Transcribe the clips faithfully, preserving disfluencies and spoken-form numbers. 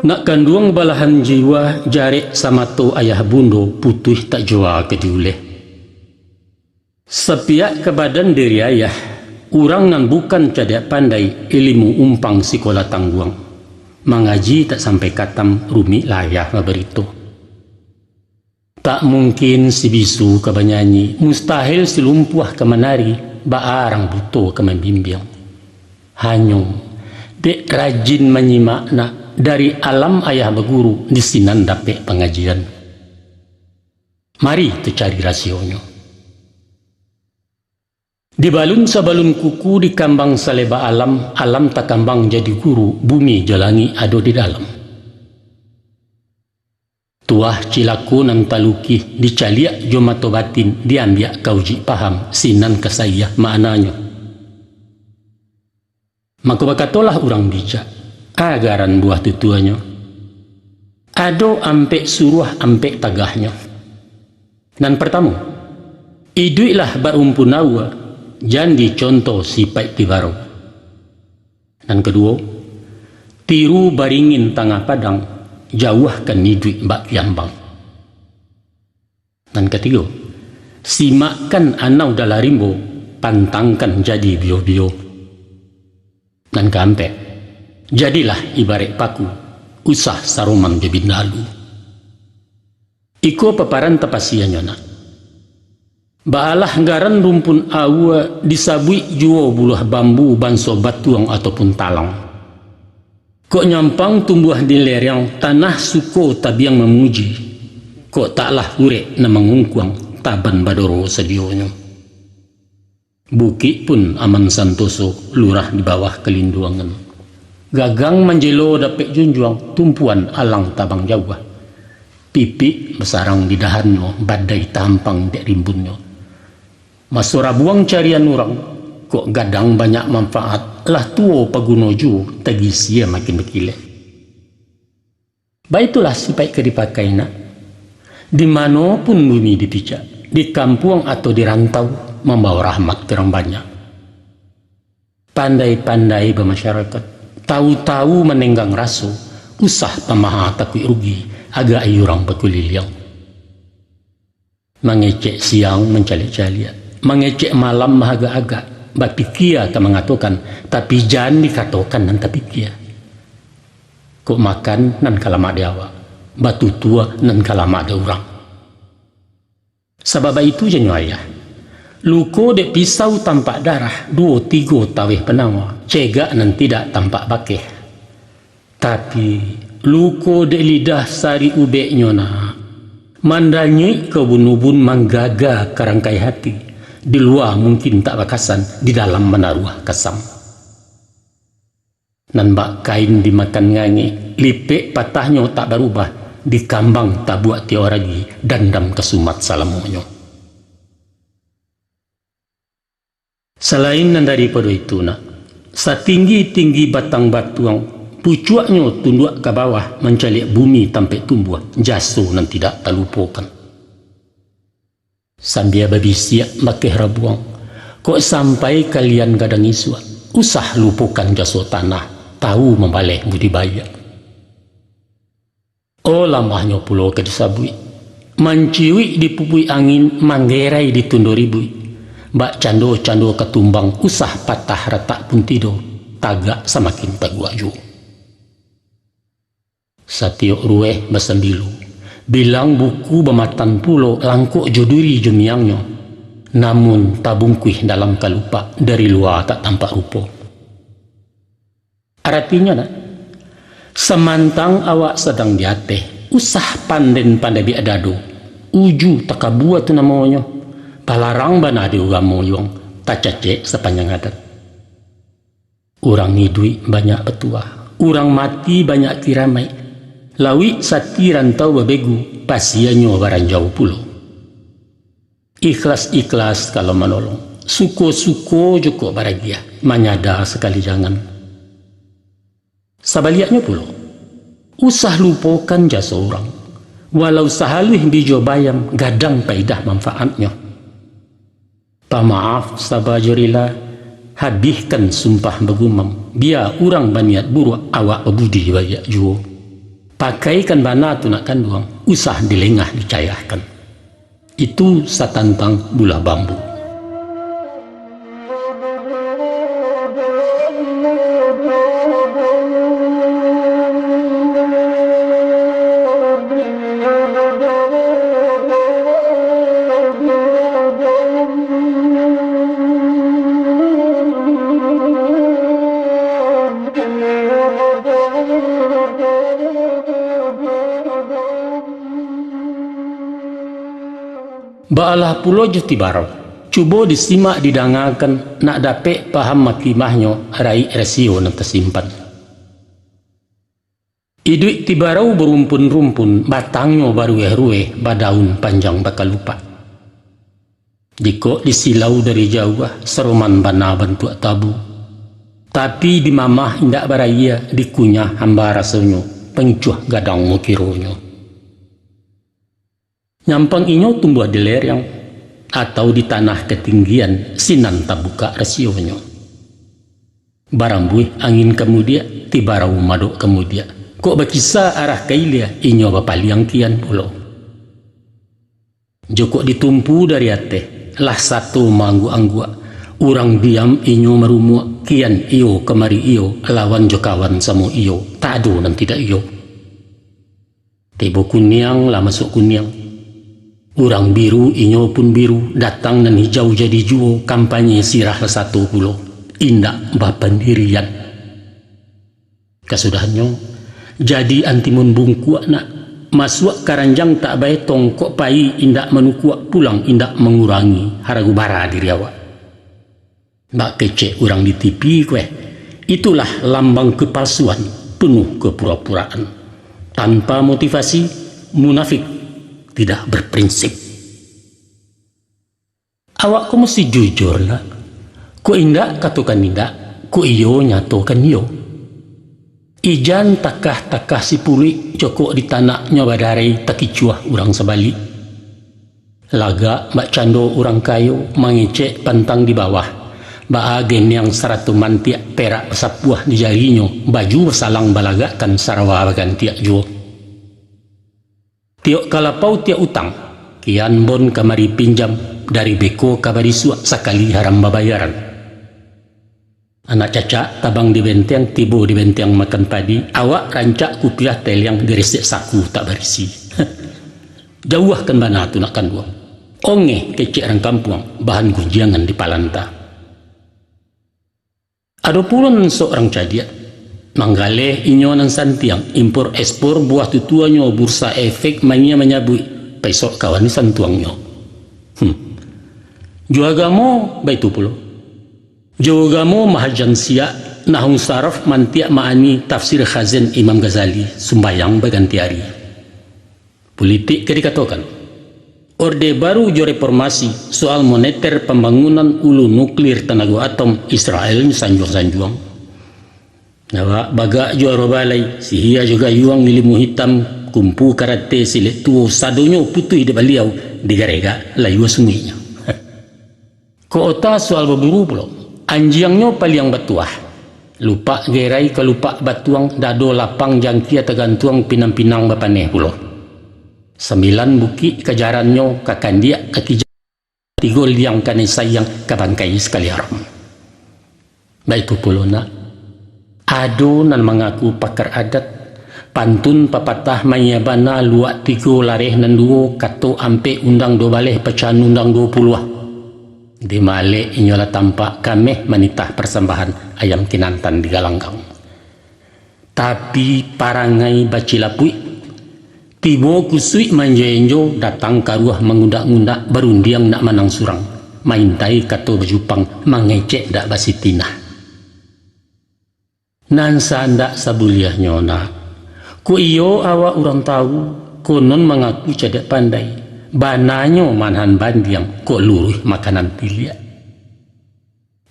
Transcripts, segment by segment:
Nak kanduang balahan jiwa, jarek samato ayah bundo, putuih tak jua ka diuleh. Sapiak ka badan diri ayah, urang nan bukan cadiak pandai, ilimu umpang sikola tangguang. Mangaji tak sampai katam, rumik lah ayah babarito. Tak mungkin si bisu ka banyanyi, mustahil si lumpuah ka manari, baa rang buto ka mambimbiang. Hanyo, dek rajin manyimak nak, dari alam ayah baguru, di sinan dapek pangajian. Mari tacari rasionyo. Dibalun sabalun kuku, dikambang saleba alam, alam takambang jadi guru, bumi jo langik ado di dalam. Tuah cilako nan talukih, dicaliak jo mato batin, diambiak ka ujuik paham, sinan ka saiah maknanyo. Mako bakatolah urang bijak, agaran buah tutuanyo, ado ampek suruah, ampek tagahnyo. Nan partamo, iduiklah barumpun aua, jan dicontoh sipaik tibarau. Nan kaduo, tiru baringin tangah padang, jauahkan iduik bak kiambang. Nan katigo, simakkan anau dalam rimbo, pantangkan jadi bio-bio. Nan kaampek, jadilah ibaraik paku, usah saroman jo bindalu. Iko paparan tapasianyo nak. Baalah garan rumpun aua, disabuik juo buluah bambu banso batuang ataupun talang. Kok nyampang tumbuah di lereng, tanah suko tabiang mamuji. Kok taklah urek nan mangungkuang, taban badoro sadionyo. Bukik pun aman santoso, lurah di bawah kalinduangan. Gagang manjelo dapek junjuang, tumpuan alang tabang jauah. Pipik basarang di dahannyo, badai tahampang dek rimbunnyo. Maso rabuang carian urang, kok gadang banyak manfaat, lah tuo paguno juo, tagisia makin bakilek. Baitulah sipaik ka dipakai nak. Di mano pun bumi dipijak, di kampuang atau di rantau, mambawa rahmat ka urang banyak. Pandai-pandai bamasyarakat, tahu-tahu manenggang raso, usah pamaha takuik rugi, agak-i urang bakuliliang. Mangecek siang mancaliak-caliak, mangecek malam maagak-agak, bapikia ka mangatokan, tapi jan dikatokan nan tapikia. Kok makan nan ka lamak di awak, batutua nan ka lamak di urang. Sabab baitu janyo ayah, luko dek pisau tampak darah, duo tigo taweh panawa, cegak nan tidak tampak bakeh. Tapi, luko dek lidah sarik ubeknyo nak, mandanyuik ka ubun-ubun, manggaga ka rangkai hati, di lua mungkin tak bakasan, di dalam manaruah kasam. Nan bak kain dimakan ngangek, lipek patahnyo tak barubah, dikambang tabuak tiok ragi, dandam ka sumat salamonyo. Salain nan daripado itu nak, satinggi-tinggi batang batuang, pucuaknyo tunduak ka bawah mancaliak bumi tampek tumbuah, jaso nan tidak talupokan. Sambia babisiak bakeh rabuang, kok sampai kalian gadang isuak, usah lupokan jaso tanah, tahu mambaleh budi baiak. Oh, lamahnyo pulo ka disabuik. Manciuik dipupuik angin, manggerai ditundo ribuik. Bak cando-cando ka tumbang, usah patah ratak pun tido, tagak samakin taguak juo. Satiok rueh basambilu, bilang buku bamatan pulo, langkok jo duri jo miangnyo. Namun tabungkuih dalam kalupak, dari lua tak tampak rupo. Aratinyo nak, samantang awak sadang di ateh, usah panden pandabiak dado, uju takabua tu namonyo, balarang bana di urang moyuang, tacacek sapanjang adat. Urang iduik banyak batuah, urang mati banyak kiramaik, lauik sati rantau babegu, pasianyo baranjau pulo. Ikhlas-ikhlas kalau manolong, suko-suko juo kok baragiah, manyada sakali jangan. Sabaliaknyo pulo, usah lupokan jaso urang, walau sahaluih bijo bayam, gadang paidah manfaatnyo. Pamaaf saba jo rila, habihkan sumpah bagumam, bia urang baniat buruak, awak babudi baiak juo. Pakaikan bana tu nak kanduang, usah dilengah dicayahkan. Itu satantang bulah bambu. Baalah pulo jo tibarau. Cubo disimak didangakan, nak dapek paham makimahnyo, raik rasio nan tasimpan. Iduik tibarau barumpun-rumpun, batangnyo barueh-rueh, badaun panjang bakalupak. Jikok disilau dari jauah, saroman bana bantuak tabu. Tapi dimamah indak baraia, dikunyah hamba rasonyo, pangicuah gadang mo kironyo. Nyampang inyo tumbuah di lereng, atau di tanah katinggian, sinan tabukak rasionyo. Barambuih angin ka mudiak, tibarau madok ka mudiak. Kok bakisa arah ka ilia, inyo bapaliang kian pulo. Jokok ditumpu dari ateh, lah sato maangguak-angguak. Urang diam inyo marumuak, kian iyo kamari iyo, lawan jo kawan samo iyo, tak ado nan tidak iyo. Tibo kuniang lah masuak kuniang. Urang biru inyo pun biru, datang nan hijau jadi juo, kampanye sirah lah sato pulo, indak bapandirian. Kasudahannyo, jadi antimun bungkuak nak, masuak karanjang tak baetong, kok payi indak manukuak, pulang indak mangurangi harago bara diri awak. Bak kecek urang di T V ko eh, itulah lambang kepalsuan, penuh kepura-puraan. Tanpa motivasi, munafik, tidak berprinsip. Awak ko musti jujur nak. Kok indak, katokan indak, kok iyo, nyatokan iyo. Ijan takah-takah sipuluik, jokok ditanaknyo badarai, takicuah urang sabalik. Lagak bakcando urang kayo, mangecek pantang di bawah. Baa geniang sarato mantiak, perak basapuah di jarinyo, baju basalang balagakkan, sarawa bagantiak juo. Tiok ka lapau tiok utang, kian bon kamari pinjam, dari beko ka barisuak, sakali haram babayaran. Anak cacak tabang di benteng, tibo di benteng makan padi, awak rancak kupiah teliang, diresek saku tak barisi. Jauahkan bana tu nak kanduang. Ongeh kecek rang kampuang, bahan gunjiangan di palanta. Ado pulo nan sok rang cadiak. Manggaleh inyo nan santiang, impor ekspor buah tutuanyo, bursa efek mania manyabuik, paisok kawan santuangnyo. Hmm. Jo agamo baitu pulo. Jo agamo mahajan siak, nahwu saraf, mantiak maani, tafsir Khazin Imam Ghazali, sumbayang baganti ari. Pulitik ka dikatokan. Orde Baru jo reformasi, soal moneter, pambangunan ulu nuklir, tanago atom, Israel sanjuang-sanjuang. Awak bagak jo arobalai, sihia jo gayuang, ilimu hitam, kumpu karate, silek tuo, sadonyo putuih di baliau, digaregak layua sunguiknyo. Kok ota soal baburu pulo. Anjiangnyo paliang batuah. Lupak gerai ka lupak batuang, dado lapang jangkia tagantuang, pinang-pinang bapaneh pulo. Sambilan bukik kajarannyo, ka kandiak ka kijang, tigo liang kanai sayang, ka bangkai sakali haram. Baitu pulo nak, ado nan mangaku pakar adat, pantun papatah maiya bana, luak tigo lareh nan duo, kato ampek undang duo baleh, pacahan undang duo puluah. Di malek inyo lah tampak, kameh manitah parsambahan, ayam kinantan di galanggang. Tapi parangai bacilapuik, tibo kusuik manjo-enjo, datang karuah mangundak-ngundak, barundiang nak manang surang, maintai kato bajupang, mangecek dak basitinah. Nan saandak sabuliahnyo nak, kok iyo awak urang tawu, konon mangaku cadiak pandai, bananyo manahan bandiang, kok luruih makanan tiliak.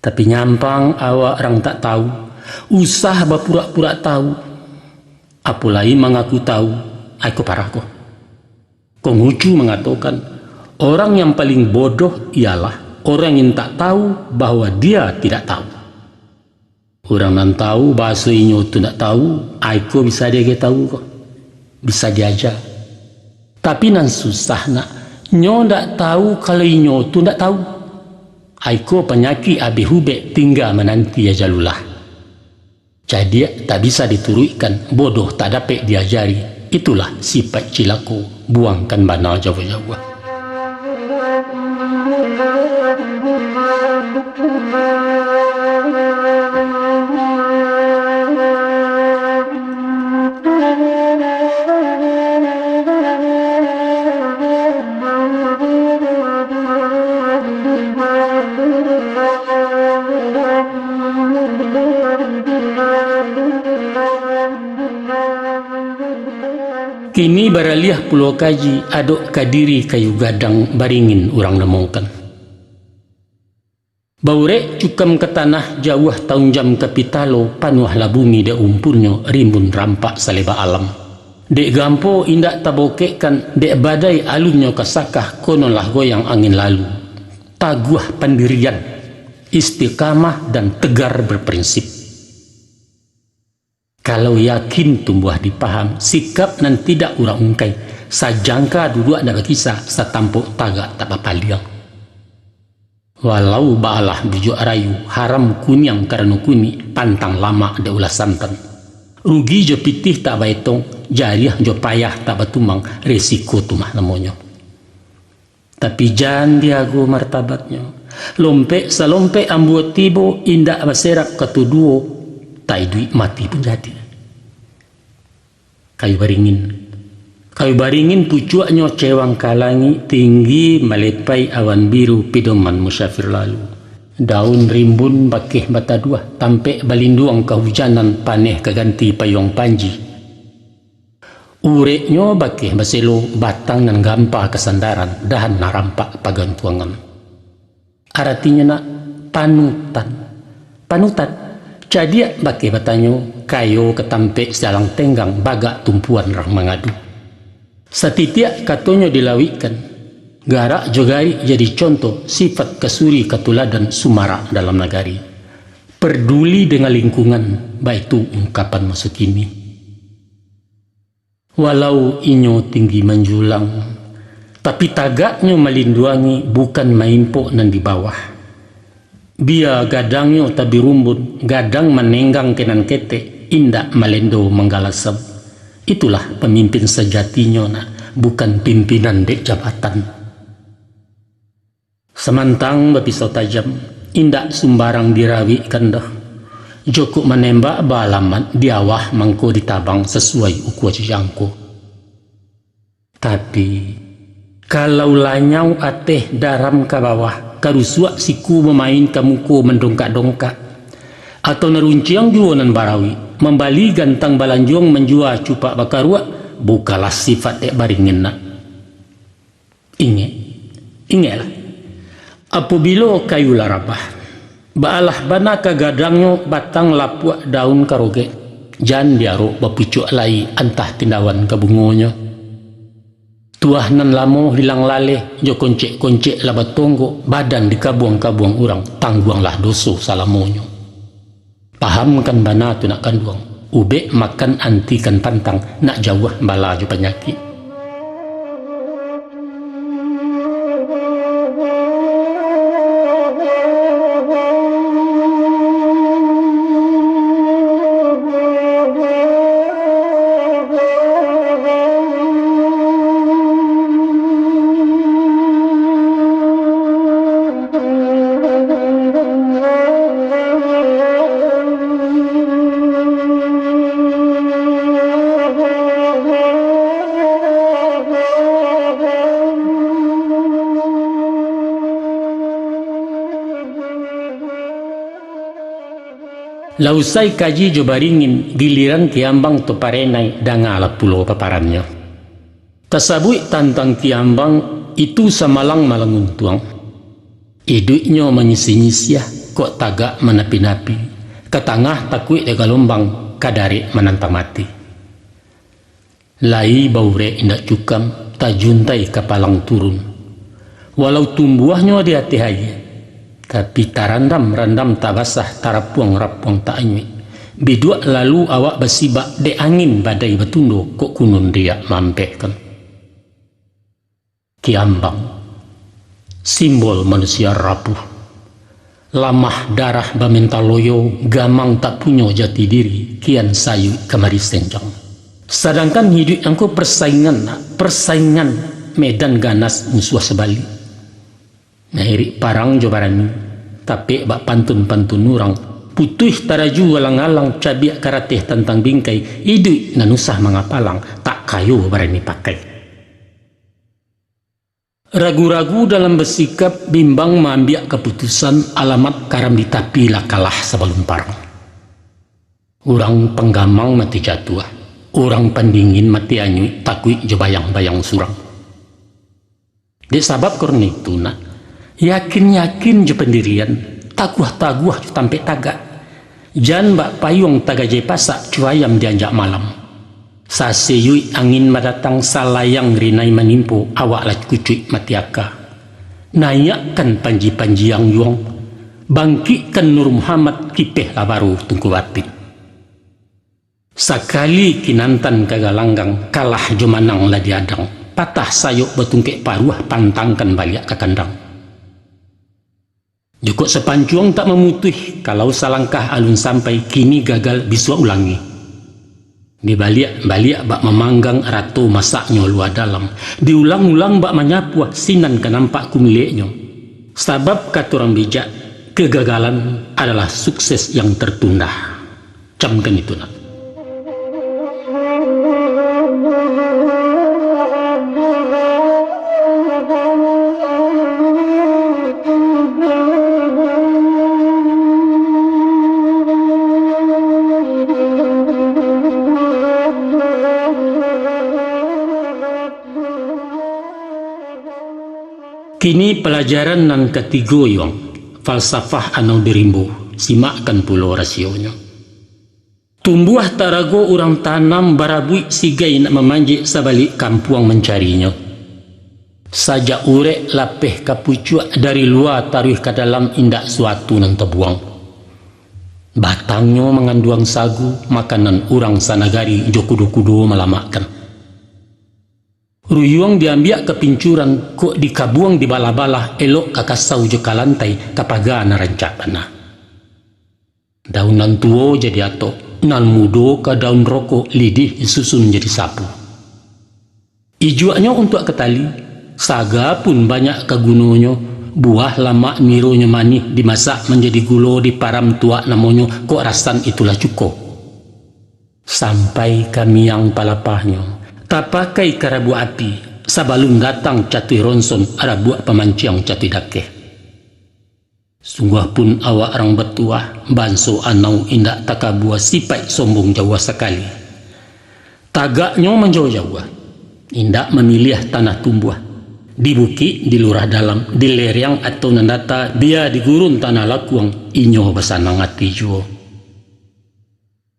Tapi nyampang awak rang tak tawu, usah bapurak-purak tawu. Apo lai mangaku tawu, ai ko parah ko. Konghucu mangatokan, orang yang paling bodoh ialah orang yang tak tahu bahwa dia tidak tahu. Urang nan tawu bahaso inyo tu ndak tawu, ai ko bisa diagiah tawu ko. Bisa diaja. Tapi nan susah nak, nyo ndak tahu kalau inyo tu ndak tahu. Aiko panyakik abih ubek tingga mananti ajalulah. Cadiak tak bisa dituruikkan, bodoh tak dapek diajari. Itulah sipaik cilako, buangkan bana jauah-jauah. Kini baraliah pulo kaji, adok ka diri kayu gadang baringin urang namokan. Baurek cukam ka tanah, jauah taunjam ka pitalo, panuahlah bumi dek umpunnyo, rimbun rampak saleba alam. Dek gampo indak tabokekkan, dek badai alunnyo ka sakah, kononlah goyang angin lalu. Taguah pandirian, istiqamah dan tegar berprinsip. Kalau yakin tumbuah di paham, sikap nan tidak urang ungkai, sajangka duduak ndak bakisa, satampok tagak tak bapaliang. Walau baalah bujuak rayu, haram kuniang karano kunik, pantang lamak dek ulah santan. Rugi jo pitih tak baetong, jariah jo payah tak batumbang, resiko tu mah namonyo. Tapi jan diago martabatnyo. Lompek salompek ambuo tibo, indak baserap ka tuduo, tak iduik mati pun jadi. Kayu baringin. Kayu baringin pucuaknyo cewang ka langik, tinggi malepai awan biru, pidoman musafir lalu. Daun rimbun bakeh bataduah, tampek balinduang kahujanan, paneh ka ganti payuang panji. Ureknyo bakeh baselo, batang nan gampa kasandaran, dahan nan rampak pagantuangan. Aratinyo nak panutan. Panutan, cadiak bakeh batanyo, kayo ka tampek sialang tenggang, bagak tumpuan rang mangadu. Satitiak katonyo dilawikkan, garak jo garik jadi contoh, sifat kasuri katuladan, sumarak dalam nagari. Parduli dengan lingkungan, baitu ungkapan maso kini. Walau inyo tinggi manjulang, tapi tagaknyo malinduangi, bukan maimpok nan di bawah. Bia gadangnyo tabirumbun, gadang manenggang ka nan ketek, indak malendo manggalasam. Itulah pamimpin sajatinyo nak, bukan pimpinan dek jabatan. Samantang bapisau tajam, indak sumbarang dirawikkan doh. Jokok manembak baalamat, di awah mangko ditabang, sasuai ukua jangko. Tapi, kalau lanyau ateh daram ka bawah, karusuak siku mamain, ka muko mandongkak-dongkak, atau nan runciang juo nan barawik, mambali gantang balanjuang, manjua cupak bakaruak, bukalah sifat dek baringin nak. Ingek, ingeklah. Apobilo kayu lah rabah, baalah bana ka gadangnyo, batang lapuak daun ka rogek, jan diarok bapucuak lai, antah tindawan ka bungonyo. Tuah nan lamo hilang laleh, jo koncek-koncek lah batonggok, badan dikabuang-kabuang urang, tangguanglah doso salamonyo. Pahamkan bana tu nak kanduang, ubek makan antikan pantang, nak jauah bala jo panyakik. Lah usai kaji jo baringin, giliran kiambang tu parenai, dangalah pulo paparannyo. Tasabuik tantang kiambang, itu samalang malang untuang. Iduiknyo manyisiah-nyisiah, kok tagak manapi-napi, ka tangah takuik dek galombang, ka darek manantang mati. Lai baurek indak cukam, tajuntai ka palang turun. Walau tumbuahnyo di ateh aia, tapi tarandam-randam tak basah, tarapuang-rapuang tak anyuik. Biduak lalu awak basibak, dek angin badai batundo, kok kunun riak maampehkan. Kiambang, simbol manusia rapuh. Lamah darah bamental loyo, gamang tak punyo jati diri, kian sayuik kamari senjang. Sadangkan hiduik angko persaingan, persaingan medan ganas musuah sabalik. Mairik parang jo barani, tapek bak pantun-pantun urang, putuih taraju alang-alang, cabiak karateh tantang bingkai, iduik nan usah mangapalang, tak kayo barani pakai. Ragu-ragu dalam basikap, bimbang maambiak kaputusan, alamat karam di tapi, lah kalah sabalun parang. Urang panggamang mati jatuah, urang pandingin mati anyuik, takuik jo bayang-bayang surang. Dek sabab karano itu, nak, yakin-yakin jo pandirian, taguah-taguah jo tampek tagak. Jan bak payuang tagajai pasak, cuayam dianjak malam. Sasiyuik angin mandatang, salayang rinai manimpo, awak lah kucuik mati aka. Naiakkan panji-panji ang yuang, bangkikkan Nur Muhammad, kipeh lah baru tungku bapik. Sakali kinantan ka galanggang, kalah jo manang lah diadang, patah sayok batungkek paruah, pantangkan baliak ka kandang. Jikok sapancuang tak mamutuih, kalau salangkah alun sampai, kini gagal bisuak ulangi. Dibaliak-baliak bak mamanggang, rato masaknyo lua dalam, diulang-ulang bak manyapuah, sinan ka nampak kumileknyo. Sabab kato urang bijak, kegagalan adalah sukses yang tertunda. Camkan itu, nak. Kini palajaran nan katigo, Yuang, falsafah anau di rimbo, simakkan pulo rasionyo. Tumbuah tarago urang tanam, barabuik sigai nak mamanjek, sabalik kampuang mancarinyo. Sajak urek lapeh ka pucuak, dari lua taruih ka dalam, indak suatu nan tabuang. Batangnyo manganduang sagu, makanan urang sanagari, jo kudo-kudo malamakkan. Ruyuang diambiak ka pincuran, kok dikabuang dibalah-balah, elok ka kasau jo ka lantai, ka paga nan rancak bana. Daun nan tuo jadi atok, nan mudo ka daun rokok, lidih disusun jadi sapu. Ijuaknyo untuak ka tali, saga pun banyak ka gunonyo, buah lamak nironyo manih, dimasak manjadi gulo, diparam tuak namonyo, kok rasan itulah cuko. Sampai ka miang palapahnyo, tapakai ka rabuak api, sabalun datang catuih ronson, rabuak pamanciang catuih dakeh. Sungguah pun awak rang batuah, banso anau indak takabua, sipaik sombong jauah sakali. Tagaknyo manjauah-jauah, indak mamiliah tanah tumbuah. Di bukik, di lurah dalam, di lereang atau nan data, bia di gurun tanah lakuang, inyo basanang ati juo.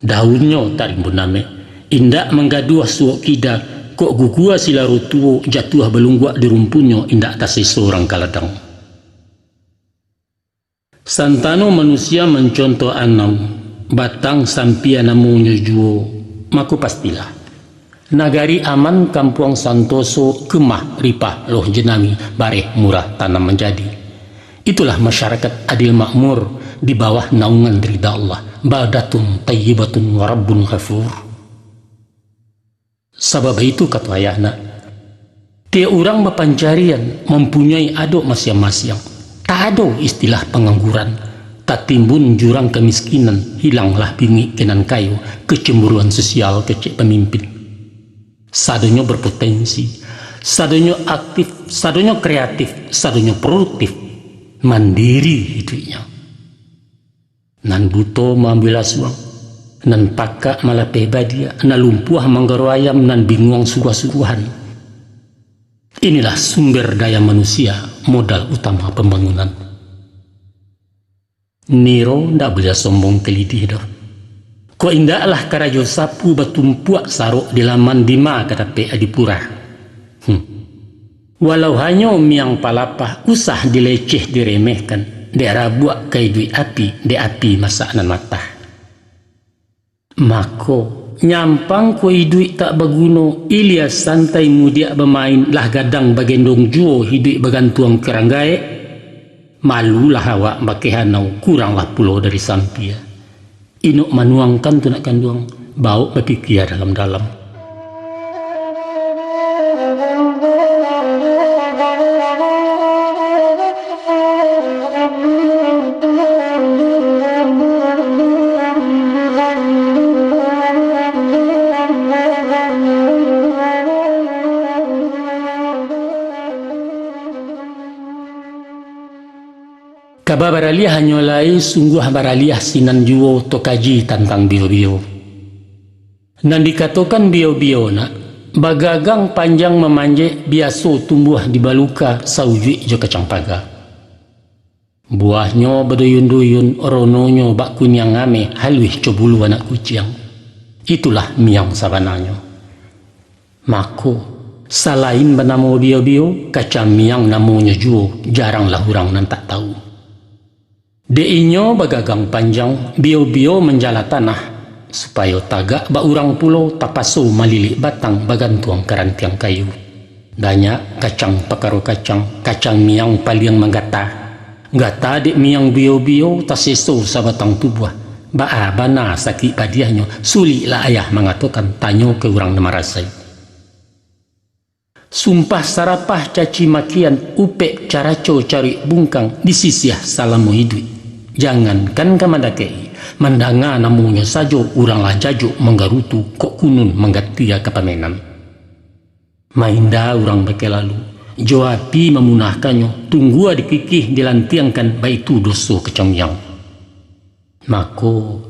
Daunnyo tarimbun amek, indak manggaduah suok kida, kok gugua silaro tuo, jatuah balungguak di rumpunnyo, indak taseso rang ka ladang. Santano manusia mancontoh anau, batang sampia namonyo juo, mako pastilah. Nagari aman, kampuang santoso, kemah ripah loh jenami, bareh murah tanam manjadi. Itulah masyarakat adil makmur di bawah naungan rida Allah, baldatun thayyibatun wa rabbun ghafur. Sabab itu kato ayah nak, tiok urang bapancarian, mampunyoi adok masiang-masiang. Tak ado istilah pangangguran, tatimbun jurang kamiskinan, hilanglah bingik ka nan kayo, kecemburuan sosial kecek pamimpin. Sadonyo berpotensi, sadonyo aktif, sadonyo kreatif, sadonyo produktif, mandiri iduiknyo. Nan buto maambiak lasuang, nan pakak malapeh badiak, nan lumpuah manggaro ayam, nan binguang suruah-suruahan. Inilah sumber daya manusia, modal utama pambangunan. Niro ndak buliah sombong ka lidih doh. Kok indaklah karajo sapu batumpuak sarok di laman, dima ka dapek adipura. Hmm. Walau hanyo miang palapah, usah dileceh diremehkan, dek rabuak ka iduik api, dek api masak nan matah. Mako, nyampang ko iduik tak baguno, ilia santai mudiak bamain, lah gadang bagendong juo iduik bagantuang karang gaek. Malulah awak bakeh anau, kuranglah pulo dari sampia. Inok manuangkan tu nak kanduang, bawok bapikia dalam-dalam. Kaba baraliah hanyo lai, sungguah baraliah sinan juo, to kaji tantang bio-bio. Nan dikatokan bio-bio nak, bagagang panjang mamanjek, biaso tumbuah di baluka, saujuik jo kacang paga. Buahnyo baduyun-duyun, rononyo bak kuniang ameh, haluih co bulu anak kuciang. Itulah miang sabananyo. Mako, salain banamo bio-bio, kacang miang namonyo juo, jaranglah urang nan tak tahu. Dek inyo bagagang panjang, bio-bio manjala tanah, supayo tagak bak urang pulo, tapaso malilik batang, bagantuang ka rantiang kayu. Banyak kacang pakaro kacang, kacang miang paliang manggata. Gata dek miang bio-bio, taseso sabatang tubuah. Baa bana sakik padiahnyo, suliklah ayah mangatokan, tanyo ka urang nan marasai. Sumpah sarapah caci makian, upek caraco caruik bungkang, disisiah salamo iduik. Jangankan ka mandakek-i, mandanga namonyo sajo, urang lah jajok manggarutu, kok kunun manggatia ka pamenan. Mainda urang bakeh lalu, jo api mamunahkannyo, tunggua dikikih dilantiangkan, baitu doso kacang miang. Mako,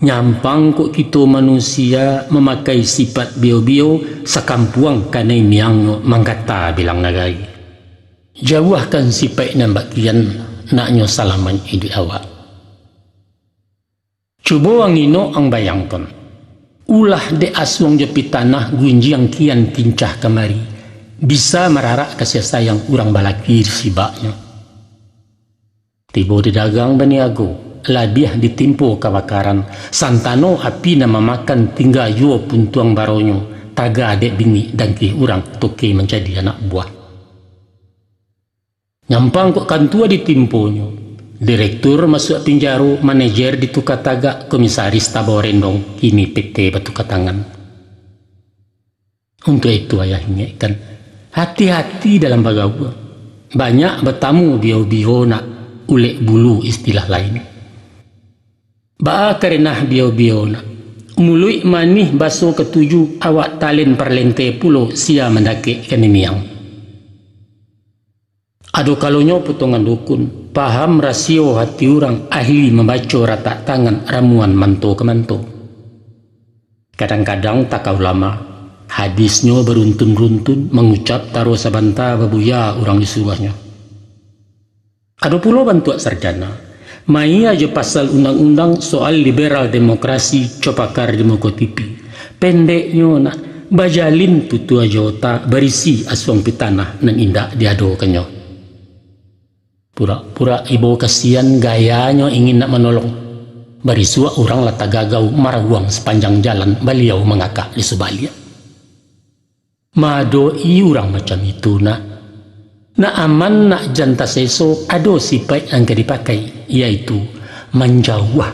nyampang kok kito manusia mamakai sipaik bio-bio, sakampuang kanai miangnyo, manggata bilang nagari. Jauahkan sipaik nan bak kian, naknyo salamaik iduik awak. Cubo ang inok ang bayangkan, ulah dek asuang jo pitanah, gunjiang kian kincah kamari, bisa mararak kasiah sayang urang balaki di sibaknyo. Tibo di dagang baniago, labiah ditimpo kabakaran, santano api nan mamakan, tingga juo puntuang baronyo, taga dek bingik dangkih urang, toke mancadi anak buah. Nyampang kok kantua ditimponyo, direktur masuak pinjaro, manajer dituka tagak, komisaris tabao rendong, kini P T batuka tangan. Untuak itu ayah ingekkan, hati-hati dalam bagaua. Banyak batamu bio-bio nak, ulek bulu istilah lain. Baa karenah bio-bio nak, muluik manih baso katuju, awak talen parlente pulo, sia mandakek kanai miang. Ado kalonyo potongan dukun, paham rasio hati urang, ahli mambaco ratak tangan, ramuan manto ka manto. Kadang-kadang taka ulama, hadisnyo baruntun-runtun, mangucap taro sabanta, babuya urang disuruahnyo. Ado pulo bantuak sarjana, maia jo pasal undang-undang soal liberal demokrasi, copakar di muko T V. Pendeknyo nak, bajalin tutua jo otak, barisi asuang pitanah nan indak diadokannyo. Purak-purak ibo kasian, gayanyo ingin nak manolong. Barisuak urang lah tagagau, marawuang sapanjang jalan, baliau mangakak di subaliak. Maadok-i urang macam itu nak, nak aman, nak jan taseso, ado sipaik nan ka dipakai, yaitu manjauah.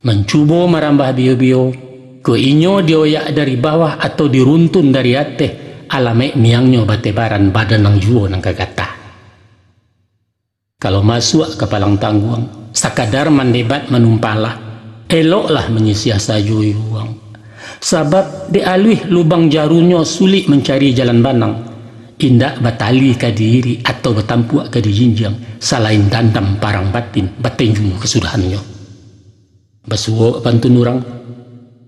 Mancubo marambah bio-bio, kok inyo dioyak dari bawah atau diruntun dari ateh, alamaik miangnyo batebaran, badan nan juo nan ka gatah. Kalau masuak ka palang tangguang, sakadar mandebat manumpahlah, eloklah manyisiah sajo iruang. Sabab dek aluih lubang jarunyo, sulik mancari jalan banang. Indak batali ka diirik atau batampuak ka dijinjiang, salain dandam parang batin, batinju kasudahannyo. Basuo pantun urang,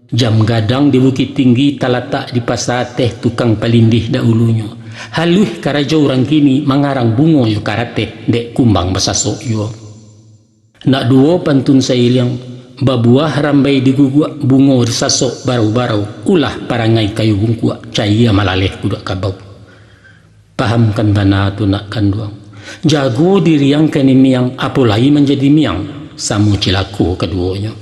jam gadang di Bukittinggi, talatak di Pasa Ateh, tukang palindih dahulunyo. Haluih karajo urang kini, mangarang bungo jo karateh, dek kumbang basasok juo. Nak duo pantun sairiang, babuah rambai di guguak, bungo disasok barau-barau, ulah parangai kayu bungkuak, cayia malaleh kuduak kabau. Pahamkan bana tu nak kanduang. Jago diri ang kanai miang, apo lai manjadi miang, samo cilako kaduonyo.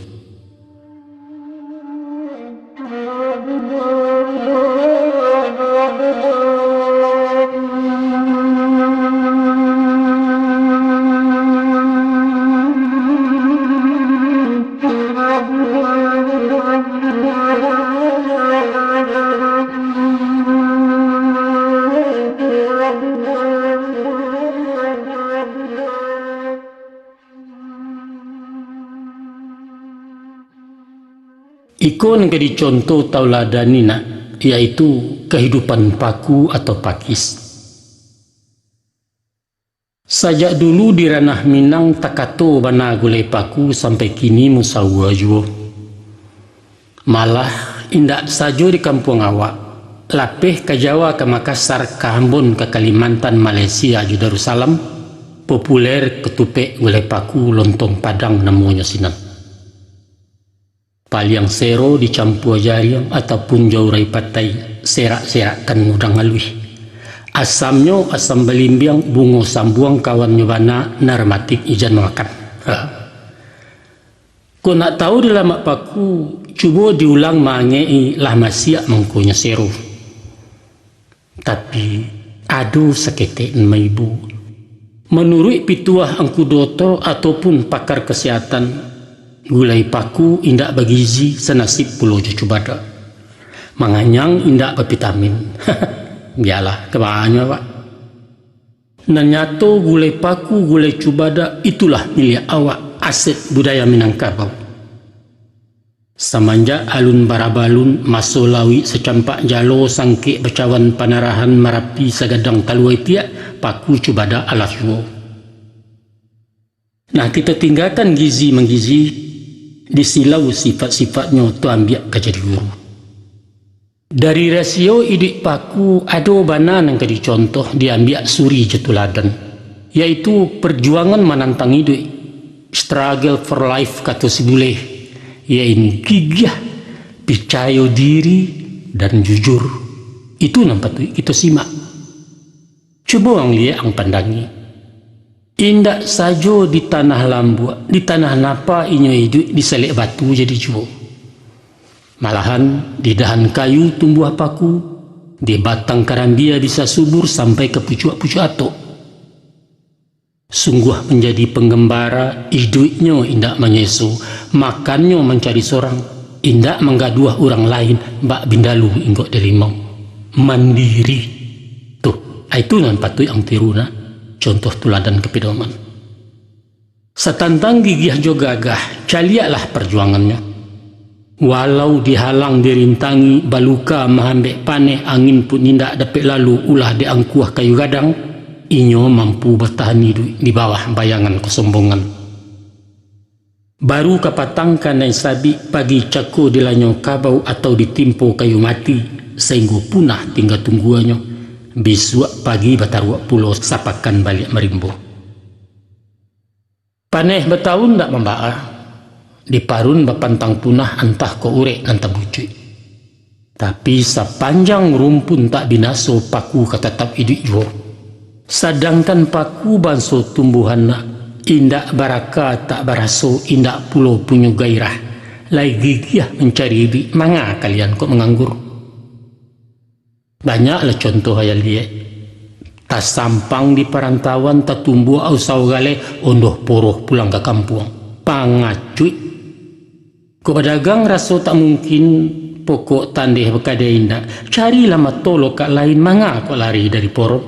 Iko nan ka dicontoh tauladan ni nak, yaitu kahidupan paku atau pakis. Sajak dulu di ranah Minang takato bana gulai paku sampai kini musawa juo. Malah, indak sajo di kampuang awak, lapeh ka Jawa, ka Makassar, ka Ambon, ka Kalimantan, Malaysia, jo Darussalam, populer katupek gulai paku, lontong Padang namonyo sinan. Paliang sero dicampua jariang ataupun jo urai patai, serak-serakkan udang aluih. Asamnyo asam balimbiang, bungo sambuang kawannyo bana, narmatik ijan mamakan. Ha. Kok nak tahu di lamak paku, cubo diulang maangek-i, lah masiak mangkonyo sero. Tapi, ado saketek nan maibo. Manuruik pituah angku doktor ataupun pakar kasihatan, gulai paku indak bagizi, sanasib pulo jo cubadak. Manganyang, indak bavitamin. Bialah, ka banyo, Pak. Nan nyato, gulai paku, gulai cubadak, itulah miliak awak, aset budaya Minangkabau. Samanjak alun barabalun, maso lauik sacampak jalo, sangkek bacawan panarahan, Marapi sagadang talua itiak, paku cubadak alah juo. Nah, kito tinggakan gizi manggizi, disilau sifat-sifatnyo, tu ambiak ka jadi guru. Dari rasio iduik paku, ado bana nan ka dicontoh, diambiak suri jo tuladan, yaitu parjuangan manantang iduik, struggle for life, kato si buleh, yaitu gigiah, picayo diri, dan jujur. Itu nan patuik kito simak. Cubo ang liek, ang pandangi. Indak sajo di tanah lambuak, di tanah napa inyo iduik, di salek batu jadi juo. Malahan, di dahan kayu tumbuah paku, di batang karambia bisa subur sampai ka pucuak-pucuak atok. Sungguah manjadi panggambara, iduiknyo indak manyeso, makannyo mancari sorang, indak manggaduah urang lain, bak bindalu inggok di rimau. Mandiri. Tuh, itu nan patuik ang tiru nak, contoh tuladan kapidoman. Satantang gigiah jo gagah, caliaklah parjuangannyo. Walau dihalang dirintangi, baluka maambek paneh, angin pun indak dapek lalu, ulah diangkuah kayu gadang, inyo mampu batahan iduik di bawah bayangan kasombongan. Baru kapatang kanai sabik, pagi cako dilanyo kabau atau ditimpo kayu mati, sainggo punah tingga tungguanyo, bisuak pagi bataruak pulo, sapakan baliak marimbo. Paneh batahun ndak mambaa, diparun bapantang punah, antah kok urek nan tabucuik. Tapi, sapanjang rumpun tak binaso, paku ka tatap iduik juo. Sadangkan paku banso tumbuahan nak, indak baraka, tak baraso, indak pulo punyo gairah, lai gigiah mancari iduik, manga kalian kok manganggur? Banyaklah contoh ayah liek. Tasampang di parantauan, tatumbuak usau galeh, ondoh poroh pulang ka kampuang. Pangacuik. Kok badagang raso tak mungkin, pokok tandeh bakadai indak, carilah mato lokak lain, manga kok lari dari poroh?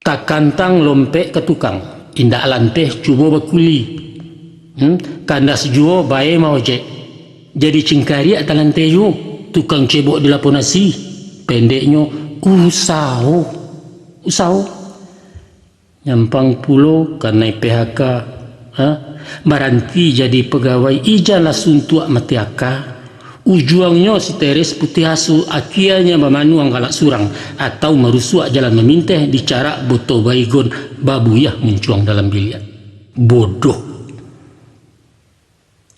Takantang lompek ka tukang, indak lanteh cubo bakuli. Hmm, kandas juo bae maojek. Jadi cingkariak talanteh juo, tukang cebok di lapo nasi. Pendeknyo, usaho. Usaho. Nyampang pulo kanai P H K. Ha? Baranti jadi pagawai, ijanlah suntuak mati aka. Ujuangnyo siteres putiah asu, akienyo bamanuang galak surang, atau marusuak jalan maminteh, dicarak boto baygon, babuyah muncuang dalam biliak. Bodoh.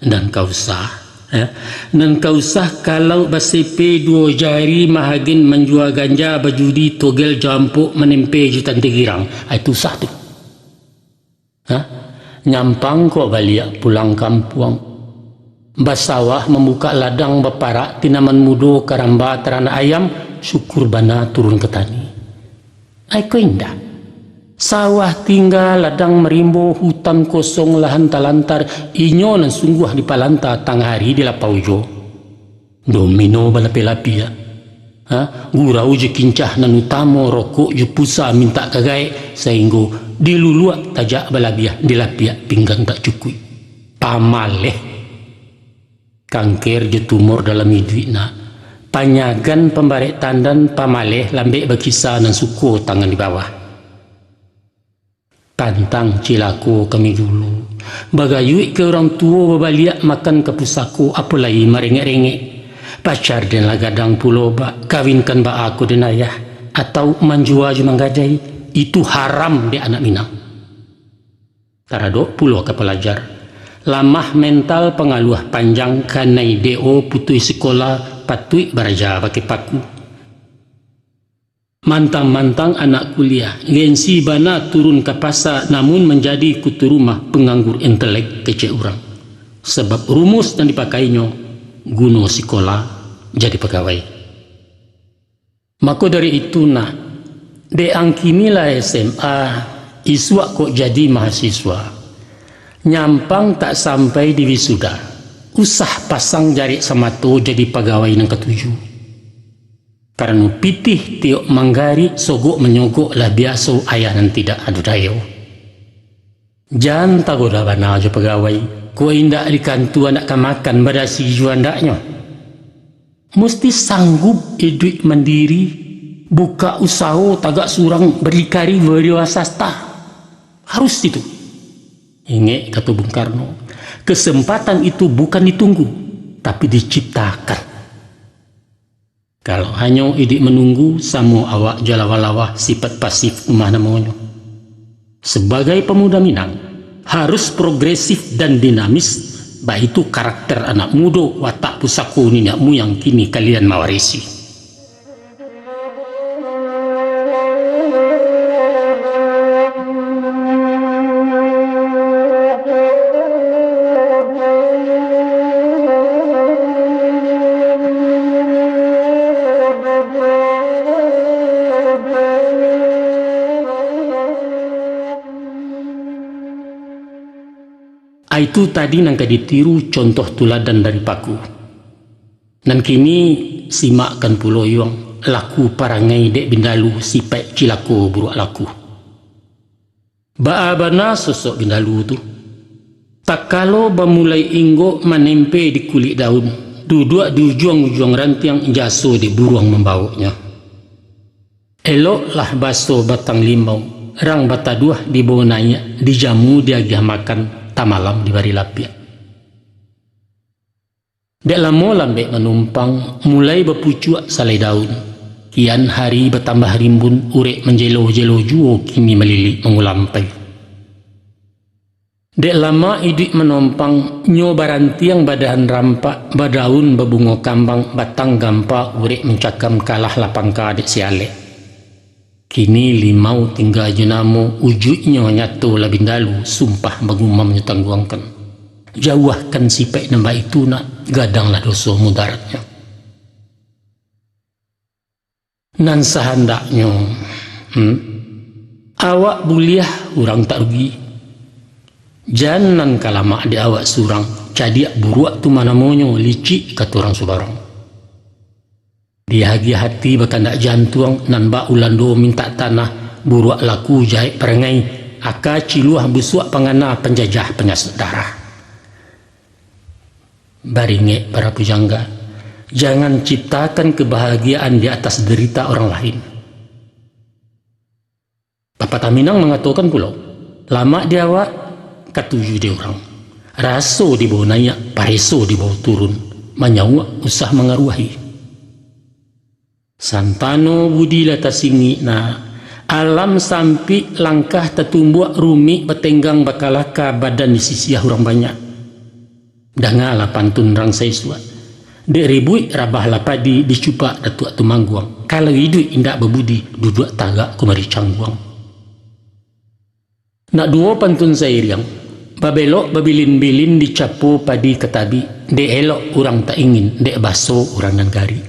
Nan ka usah, ya. Nan ka usah kalau basipe duo jari, mahagen manjua ganja, bajudi, togel, jampok, manempe jo tante girang. Ah, itu usah tu. Ha? Nyampang kok baliak pulang kampuang. Basawah, mambukak ladang, baparak tinaman mudo, karamba taranak ayam, syukur bana turun ka tani. Ai ko indak. Sawah tingga, ladang marimbo, hutan kosong, lahan talantar, inyo nan sungguah dipalanta, tangah ari dilapau juo. Domino balapia-lapia. Ha? Gurau jo kincah nan utamo, rokok jo pusa mintak ka gaek, sainggo diluluak tajak balabiah, dilapiak pinggan tak cukuik. Pamaleh. Kanker jo tumor dalam iduik nak, panyagan pambarek tandan, pamaleh lambek bakisa nan suko tangan di bawah. Pantang cilako kami dulu, bagayuik ka urang tuo, babaliak makan ka pusako, apo lai marengek-rengek. Pacar den lah gadang pulo bak, kawinkan baa ko den ayah, atau manjua jo manggadai, itu haram dek anak Minang. Taradok pulo ka palajar, lamah mental pangaluah panjang, kanai D O putuih sikola, patuik baraja bakeh paku. Mantang-mantang anak kuliah, gengsi bana turun ka pasa, namun manjadi kutu rumah, panganggur intelek kecek urang. Sabab rumus nan dipakainyo, guno sikola jadi pagawai. Mako dari itu nak, dek ang kini lah S M A, isuak kok jadi mahasiswa. Nyampang tak sampai di wisuda, usah pasang jarek samato jadi pagawai nan katuju. Karano pitih tiok manggarik, sogok manyogok lah biaso, ayah nan tidak ado dayo. Jan tagoda bana jo pagawai, kok indak di kantua nak ka makan, badasi juo andaknyo. Musti sanggup iduik mandiri, bukak usaho tagak surang, bardikari wiraswasta. Harus itu. Ingek kato Bung Karno, kesempatan itu bukan ditunggu, tapi diciptakan. Kalau hanyo iduik manunggu, samo awak jo lawah-lawah, sifat pasif umah namonyo. Sabagai pamuda Minang, harus progresif dan dinamis, baitu karakter anak mudo, watak pusako niniak muyang kini kalian mawarisi. Itu tadi nan ka ditiru, contoh tuladan dari paku. Nan kini, simakkan pulo yuang, laku parangai dek bindalu, sipaik cilako buruak laku. Baa bana sosok bindalu tu. Takalo bamulai inggok manempe di kulik daun, duduak di ujuang-ujuang rantiang, jaso dek buruang mambawoknyo. Eloklah baso batang limau, rang bataduah dibawo naiak, dijamu diagiah makan, tamalam dibari lapiak. Dek lamo lambek manumpang, mulai bapucuak salai daun. Kian hari batambah rimbun, urek manjelo-jelo juo, kini malilik mangulampai. Dek lamo iduik manompang, nyo barantiang badahan rampak, badaun babungo kambang, batang gampa urek mancakam, kalah lah pangka dek si alek. Kini limau tingga jo namo, ujuiknyo nyato lah bindalu, sumpah bagumam nyo tangguangkan. Jauahkan sipaik nan baitu nak, gadanglah doso mudaratnyo. Nan sahandaknyo, hmm, awak buliah, urang tak rugi. Jan nan ka lamak dek awak surang, cadiak buruak tu mah namonyo, licik kato urang subarang. Diagiah ati bakandak jantuang, nan bak Ulando mintak tanah, buruak laku jahek parangai, aka ciluah busuak pangana, panjajah panyasek darah. Baringek para pujangga, jangan ciptakan kebahagiaan di atas derita orang lain. Papatah Minang mangatokan pulo, lamak di awak, katuju di urang. Raso dibawo naiak, pareso dibawo turun, manyauak usah mangaruahi. Santano budi lah tasingik nak, alam sampik, langkah tatumbuak, rumik batenggang bakalaka, badan disisiah urang banyak. Dangalah pantun rang saisuak. Dek ribuik rabahlah padi, dicupak Datuak Tumangguang. Kalau iduik indak babudi, duduak tagak kumari cangguang. Nak duo pantun sairiang, babelok babilin-bilin, dicapo padi ka tabik, dek elok urang tak ingin, dek baso urang nan garik.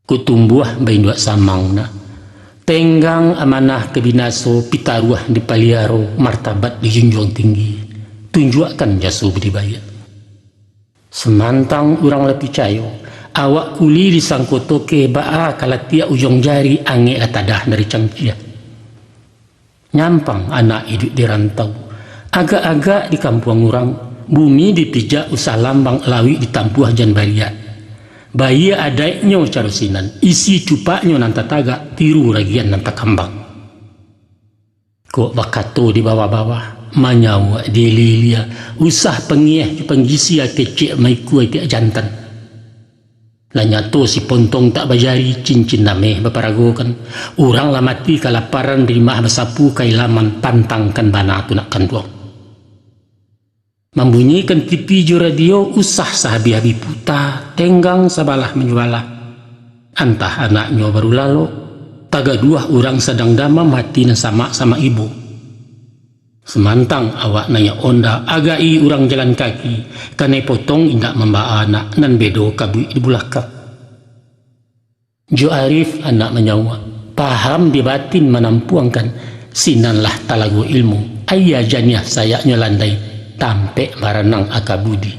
Kutumbuah bainduak samang nak. Tenggang amanah ka binaso, pitaruah dipaliaro, martabat dijunjuang tinggi. Tunjuakkan jaso budi baiak. Samantang urang lah picayo, awak kuli disangko tokeh, baa ka latiak ujuang jari, angek lah tadah dari cangkia. Nyampang anak iduik di rantau, agak-agak di kampuang urang, Bumi dipijak usah lambang, lauik ditampuah jan bariak. Baiak adaiknyo caro sinan, isi cupaknyo nan tatagak, tiru ragian nan takambang. Kok bakato di bawah-bawah, manyauak di ilia-ilia, usah pangieh jo panggisia, kecek maikua itiak jantan. Lah nyato si pontong tak bajari, cincin ameh baparagokan. Urang lah mati kalaparan, rimah basapu kailaman, pantangkan bana tu nak kanduang. Mambunyikan T V jo radio, usah sahabih-habih puta, tenggang sabalah manjualah. Antah anaknyo baru lalok, tagaduah urang sadang damam, hati nan samak-samak ibo. Samantang awak naiak onda, agak-i urang jalan kaki, kanai potong indak mambaa anak, nan bedo kabuik di bulakang. Jo arif anak manyauak, paham di batin manampuangkan, sinanlah talago ilmu, aia janiah sayaknyo landai, tampek baranang aka budi.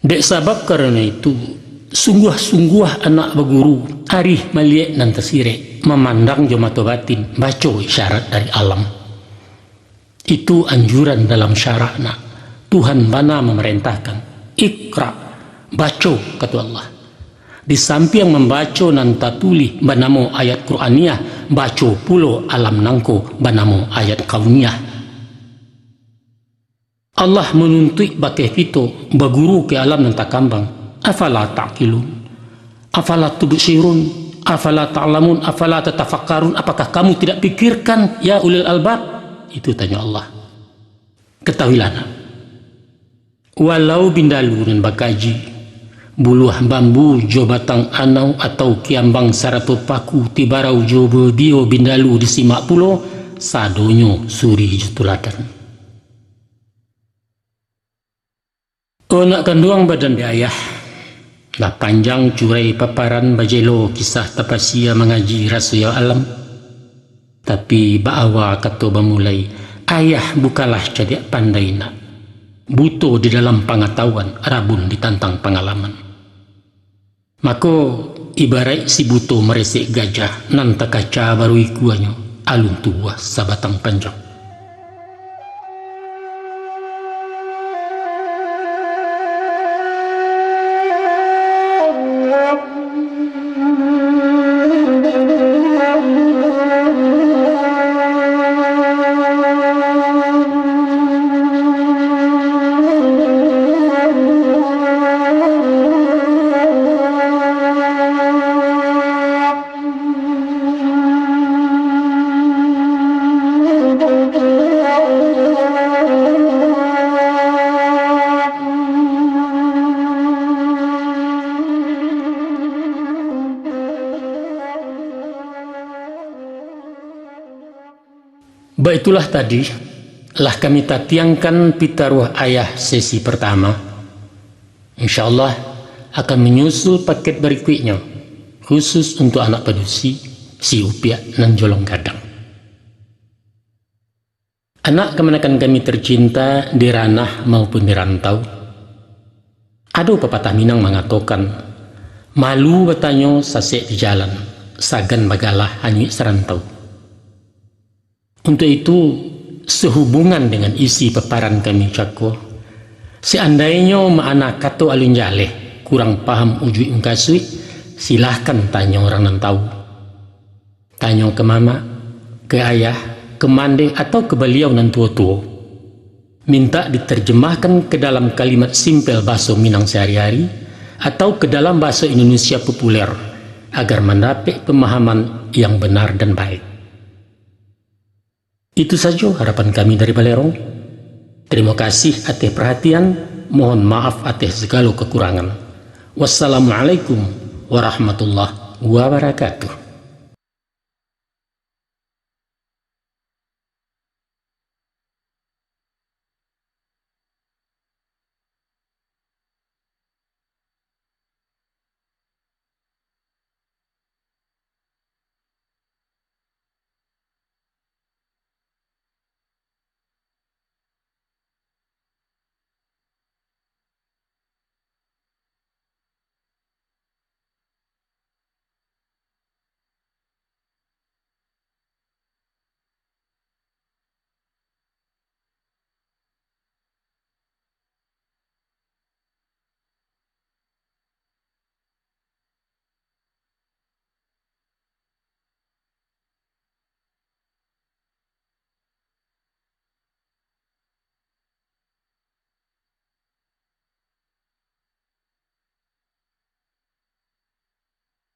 Dek sabab karano itu, sungguah-sungguah anak baguru, arih maliek nan tasirek, mamandang jo mato batin, baco isyarat dari alam. Itu anjuran dalam syarak nak. Tuhan bana mamarentahkan, "Iqra, baco," kato Allah. Di sampiang mambaco nan tatulih banamo ayat Qur'aniyah, baco pulo alam nangko banamo ayat kauniyah. Allah manuntuik bakeh kito baguru ka alam nan takambang. "Afala ta'qilun? Afala tubsirun? Afala ta'lamun? Afala tatafakkarun? Apakah kamu tidak pikirkan, ya ulil albab?" Itu tanyo Allah. Katahuilah nak, walau bindalu nan bakaji, buluah bambu jo batang anau atau kiambang sarato paku, tibarau jo badio bindalu disimak pulo, sadonyo suri jo tuladan. O nak kanduang badan di ayah, lah panjang curai paparan, bajelo kisah tapasia mangaji raso yo alam. Tapi baawa kato bamulai, ayah bukanlah cadiak pandai nak. Buto di dalam pangatahuan, rabun ditantang pangalaman. Mako, ibaraik si buto maresek gajah, nan takaca baru ikuanyo, alun tubuah sabatang panjang. Baitulah tadi, lah kami tatiangkan pitaruah ayah sesi partama. Insya Allah, akan manyusul paket barikuiknyo, khusus untuak anak padusi, si Upiak nan jolong gadang. Anak kamanakan kami tercinta di ranah maupun di rantau, ado papatah Minang mangatokan, "Malu batanyo sasek di jalan, sagan bagalah anyuik sarantau." Untuak itu, sahubungan dengan isi paparan kami cako, seandainyo maana kato alun jaleh, kurang paham ujuik mukasuik, silahkan tanyo urang nan tahu. Tanyo ka mamak, ka ayah, ka mandeh, atau ka baliau nan tuo-tuo. Mintak diterjemahkan ka dalam kalimat simpel bahaso Minang sahari-hari, atau ka dalam bahaso Indonesia populer, agar mandapek pamahaman yang benar dan baik. Itu sajo harapan kami dari Balerong. Tarimo kasih ateh parhatian, mohon maaf ateh sagalo kakurangan. Wassalamualaikum warahmatullahi wabarakatuh.